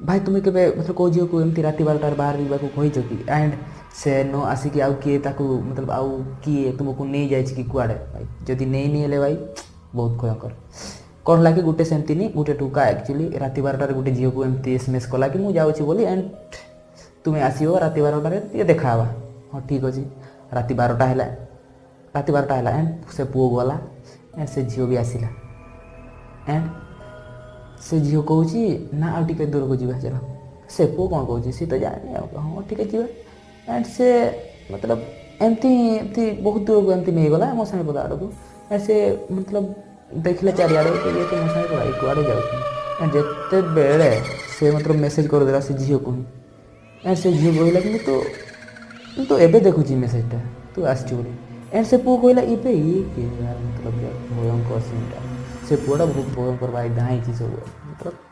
ଭାଇ, ତୁମେ କେବେ ମତଲବ କେଉଁ ଝିଅକୁ ଏମିତି ରାତି 12ଟାରେ ବାହାରେ ଯିବାକୁ କହିଛ କି? ଆଣ୍ଡ ସେ ନ ଆସିକି ଆଉ କିଏ ତାକୁ, ମତଲବ ଆଉ କିଏ ତୁମକୁ ନେଇଯାଇଛି କି କୁଆଡ଼େ? ଭାଇ, ଯଦି ନେଇନି ହେଲେ ଭାଇ ବହୁତ ଭୟଙ୍କର। କ'ଣ ହେଲା କି ଗୋଟେ ସେମିତିନି ଗୋଟେ ଟୋକା ଆକ୍ଚୁଆଲି ରାତି 12ଟାରେ ଗୋଟେ ଝିଅକୁ ଏମିତି SMS କଲା କି ମୁଁ ଯାଉଛି ବୋଲି, ଆଣ୍ଡ ତୁମେ ଆସିବ ରାତି 12ଟାରେ, ଟିକେ ଦେଖା ହେବା। ହଁ, ଠିକ୍ ଅଛି। ରାତି 12ଟା ହେଲା, ରାତି 12ଟା ହେଲା, ଆଣ୍ଡ ସେ ପୁଅ ଗଲା, ଆଣ୍ଡ ସେ ଝିଅ ବି ଆସିଲା। ଆଣ୍ଡ ସେ ଝିଅ କହୁଛି, ନା, ଆଉ ଟିକେ ଦୂରକୁ ଯିବା ଚାଲ। ସେ ପୁଅ କ'ଣ କହୁଛି, ସେ ତ ଜାଣିନି ଆଉ, ହଁ, ଟିକେ ଯିବା। ଆଣ୍ଡ ସେ ମତଲବ ଏମିତି ଏମିତି ବହୁତ ଦୂରକୁ ଏମିତି ନେଇଗଲା ମଶାଣି ପଦା ଆଡ଼କୁ। ଆଣ୍ଡ ସେ ମତଲବ ଦେଖିଲେ ଚାରିଆଡ଼େ, ଇଏ ତ ମଶାଣି ପଦା, ଏ କୁଆଡ଼େ ଯାଉଛି? ଆଣ୍ଡ ଯେତେବେଳେ ସେ ମତଲବ ମେସେଜ୍ କରିଦେଲା ସେ ଝିଅକୁ ହିଁ। ଆଣ୍ଡ ସେ ଝିଅ କହିଲା କି ମୁଁ ତ ଏବେ ଦେଖୁଛି ମେସେଜଟା, ତୁ ଆସିଛୁ ବୋଲି। ଆଣ୍ଡ ସେ ପୁଅ କହିଲା, ଏବେ ଇଏ କିଏ? ମତଲବ ଭୟଙ୍କର ସିନ୍ଟା। ସେ ପୁଅଟା ବହୁତ ଭୟଙ୍କର ଭାଇ, ଧାଇଁଛି ସବୁ ମତଲବ।